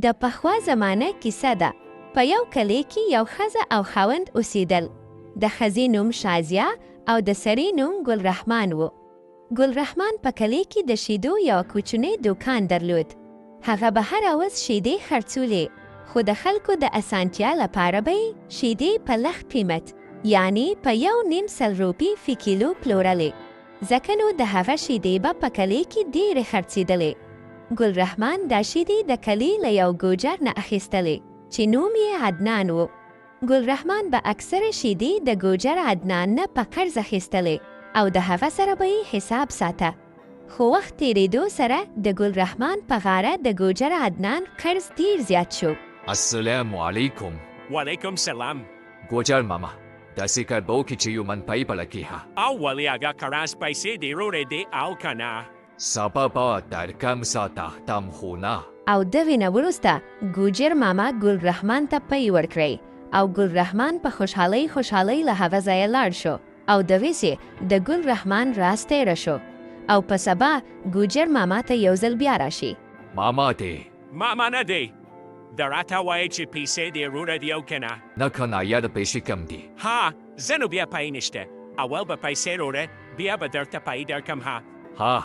د پخوا زمانه کیسه ده. په یو کلې کې یو ښځه او خاوند اوسیدل. د ښځې نوم شازیه او د سړې نوم ګل رحمان و. ګل رحمان په کلې کې د شیدو یوه کوچنی دوکان درلود. هغه به هره ورځ شیدې خرڅولې، خو د خلکو د اسانتیا لپاره به یې شیدې په لږ قیمت یعنې په یو نیم سل روپی فی کیلو پلورلې. ځکه نو د هغه شیدې به په کلې کې ډېرې خرڅېدلې. ګل رحمان دا شیدې د کلې له یو ګوجر نه اخیستلې چې نوم یې عدنان و. ګل رحمان به اکثره شیدې د ګوجر عدنان نه په قرض اخیستلې او د هغه سره به یې حساب ساته. خو وخت تېرېدو سره د ګل رحمان په غاړه د ګوجر عدنان قرض ډېر زیات شو. السلام علیکم. وعلیکم سلام. ګوجر ماما داسې کار به وکړي چې یو من پای په لکې ها. او ولې هغه قرض پیسې دې روړې دې او که نه؟ سبا به درکم ساته تم خو نه. او دغې نه وروسته ګوجر ماما ګل رحمان ته پی ورکړی او ګل رحمان په خوشحالۍ خوشحالۍ له هغه ځایه لاړ شو او دغسې د ګل رحمان راز تیره شو او په سبا ګوجر ماما ته یو ځل بیا راشي. ماما دی. ماما نه دی. ده راته وایې چې پیسې دې روړه دي او که نه؟ نه کنه یاره پیسې کم دي. ها زه نو بیا پای نشته اول به پیسې روړه بیا به درته پای درکم ها. ها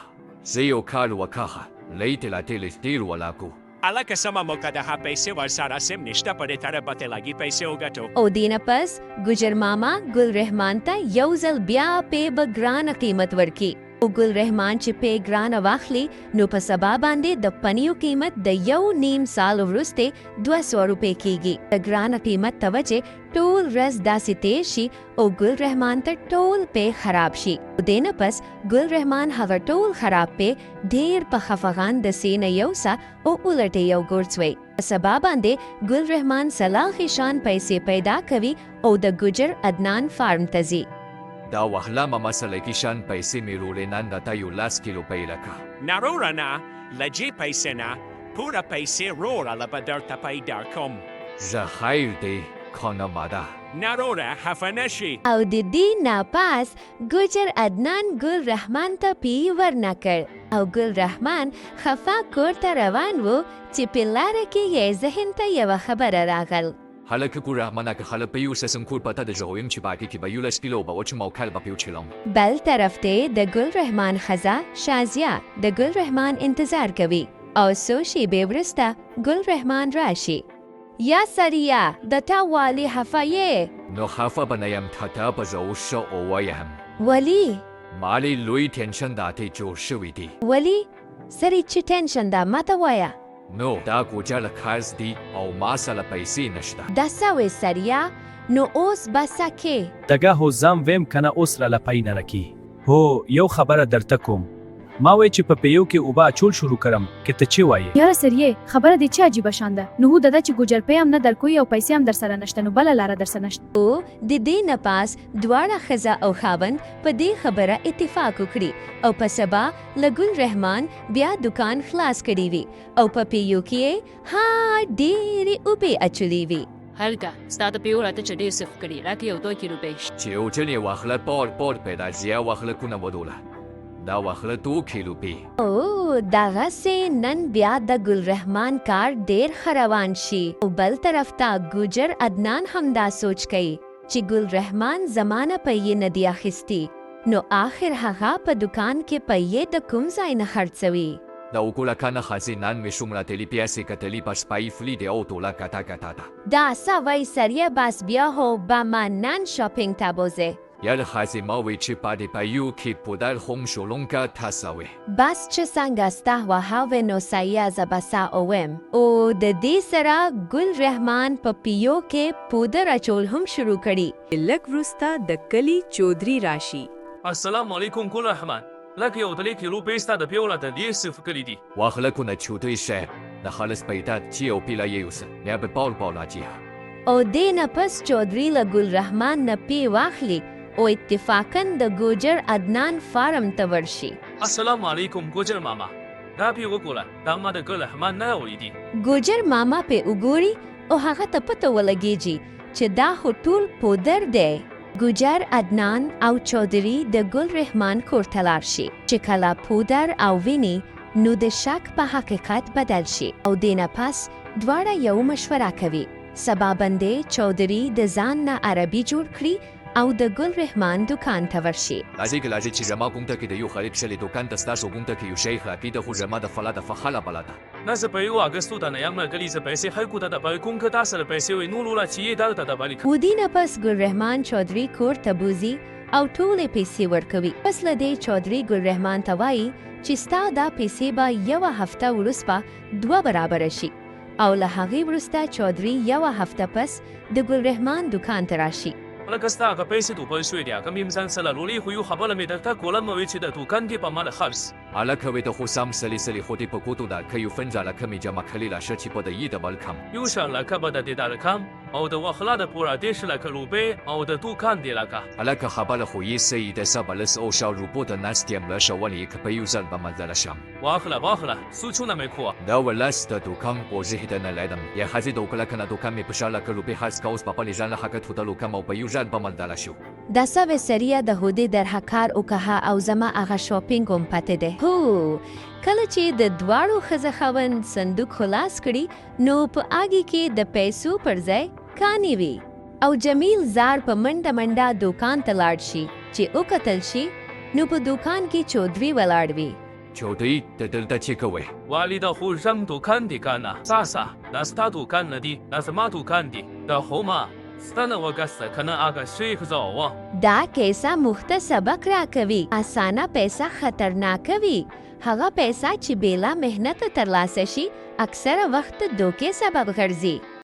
زه یو کار وکهه لیتې لاتې لږ ډیر ولاکو. هلکه سمه موقع ده ها پیسې ورسره سم نشته په دې طرف به تلګي پیسې وګټو. او دې نه پس ګجر ماما ګل رحمان ته یو ځل بیا پې به ګرانه قیمت ورکي. او ګل رحمان چې پې ګرانه واخلي نو په سبا باندې د پنیو قیمت د یو نیم سال وروسته 200 روپۍ کیږي. د ګرانه قیمت ته وجې ټول ورځ داسې تیر شي او ګل رحمان ته ټول پې خراب شي. او دې نه پس ګل رحمان هغه ټول خراب پې ډیر په خفغان د سینه یوسه او ولټې یو ګورڅوی. په سبا باندې ګل رحمان سلاخي شان پیسې پیدا کوي او د ګجر عدنان فارم ته ځي. دا وهله ماما سلګي شان پیسې مې رولې نن راته یو لس کیلو پی راکه. نه روره نه لږې پیسې نه پوره پیسې روره له به درته پی درکوم. زه خیر دی کنه ماده. نه روره خفه نه شي. او د دې نه پس ګجر عدنان ګل رحمان ته پی ورنه کړ او ګل رحمان خفه کور ته روان وو چې په لاره کې یې ذهن ته یوه خبره راغل. هلکه ګل رحمانه که خلک به یو سسم کور پته د ژویم چې باقي کې به یو لس کیلو به وچم او کال به پیو چلم. بل طرف ته د ګل رحمان ښځه شازیه د ګل رحمان انتظار کوي او څو شیبې وروسته ګل رحمان راشي. یا سړیه د تا والي خفه یې؟ نو خفه به نه یم ته به زه اوس څه ووایم. ولي؟ مالي لوی ټینشن راته جوړ شوی دی. ولي؟ سړی چه ټینشن ده ماته وایه. نو دا ګوجر قرض دی او ما سره پیسې نشته. دا څه وې سړیه نو اوس به څه کې؟ دګه هو زام ویم کنه اوس راله پای نه رکی. هو یو خبره درته کوم ما وې چې په پیو کې اوبه اچول شروع کرم که ته چه وایې؟ یاره سریه خبره دې چه عجیبه شان ده نو هو دده چې ګوجر پی هم نه درکوی او پیسې هم درسره نشته نو بله لاره درسره نشته. او د دې نه پاس دواړه ښځه او خاوند په دې خبره اتفاق وکړي او په سبا له ګل رحمان بیا دوکان خلاص کړي وي او په پیو کې یې ها ډېرې اوبې اچولې وي. هلکه ستا د پیو راته چه ډېر څه ښکلي راکه یو دوه کیلو پی. چې یو جن یې واخله پور پور پی راځیه واخله کونه ودوله دا واخله دوه کیلو پی. او دغسې نن بیا د ګل رحمان کار ډېر ښه روان شي او بل طرف ته ګوجر عدنان هم دا سوچ کوي چې ګل رحمان زما نه پیې نه دي اخیستي نو آخر هغه په دوکان کې پیې د کوم ځای نه خرڅوي؟ دا وګوره کنه ښځې نن مې څومره تلي پیسې ګټلي بس پای فلي دی او ټوله ګټه ګټه ده. دا څه وایي سړیه بس بیا هو به ما نن شاپینګ ته بوځې. یاره ښځې ما وې چې په دې پیو کې پودر هم شولونکه ته څه وې. بس چه څنګه ستا وهه وې نو سعیه زه به څه اوویم. او د دې سره ګل رحمان په پیو کې پودر اچول هم شروع کړي. لږ وروسته د کلي چودري راشي. السلام علیکم ګل رحمان لکه یو دلې کیلو پی ستا د پیو راته ډیر څه ښکلي دي. واخله کنه چودري صاحب د خالص پیدا چي او پیلا یې یوسه بیا به پاول پاول راځي ها. او دې نه پس چودري له ګل رحمان نه پی واخلي او اتفاقاً د ګوجر عدنان فارم ته ورشي. السلام علیکم ګوجر ماما دا پی وګوره دا ما د ګل رحمان نه راوړي دي. ګوجر ماما پې وګوري او هغه ته پته ولګیږي چې دا خو ټول پودر دی. ګوجر عدنان او چودري د ګل رحمان کور ته لاړ شي چې کله پودر او ویني نو د شک په حقیقت بدل شي او دې نه پس دواړه یو مشوره کوي. سبا بندې چودري د ځان نه عربي جوړ کړي او د ګل رحمان دوکان ته ورشي. راځئ که راځئ چې زما ګونده کې د یو غریب سړي دوکان ته ستاسو ګونده کې یو شی راکړي ده خو زما د فلا د فخاله بلا ده. نه زه پیو اګستو ته نه یم راغلی، زه پیسې خلکو ته د بل کوم که تا سره پیسې وي نو لولا چې یې درته د بل. ودی نه پس ګل رحمان چودري کور ته بوځي او ټولې پیسې ورکوي. پس له دې چودري ګل رحمان ته وایي چې ستا دا پیسې به یوه هفته وروسته دوه برابره شي او له هغې وروسته چودري یوه هفته پس د ګل رحمان دوکان ته راشي. لکه ستا هغه پیسې دوبل شوې دي، هغه مې ځان سره لولې، خو یو خبره مې درته کوله مه وي چې د دوکان کې په ما خرڅ. هلکه وې ته خو سم سلی سلی خو دې په ګوتو ده که یو فنځه لکه مې جمع کړې راشه چې په د یې د بل کم. یو شل لکه به د دې درکم او د وخلا د پوره 30 لکه روپۍ او د دوکان دې لکه. هلکه خبره خو یې صحیح ده، سبا لس او شل روپو ته ناست یم، راشه ولې که په یو ځل به مزله شم. واخله واخله، سوچونه مې کوه. دا ولس د دوکان وضح د نه لرم، یوازې د وکړه کنه دوکان مې په 20 لکه روپۍ خرڅ کا، اوس به خپلې ځان له هغه توتلو کم او په یو ځل به ملدله شو. دا سوې سریه د هودې درها کار وکه او زما هغه شاپینګ هم پاتې دی. هو، کله چې د دواړو ښځه خاوند صندوق خلاص کړي نو په اګي کې د پیسو پر ځای کانې وي او جمیل زار په منډه منډه دوکان ته لاړ شي. چې وکتل شي نو په دوکان کې چودري ولاړ وي. چودري ته دلته چې کوې؟ والي د خو ژم دوکان دی کنه. ساسا، دا ستا دوکان نه دی، دا زما دوکان دی. دا خو ما ستنه وګسته کنه هغه شیخ زه. دا کیسه موږ ته سبق راکوي. اسانه پیسه خطرناکه وي. هغه پیسه چې بېله محنته ترلاسه شي اکثره وخت د دوکې سبب ګرځي.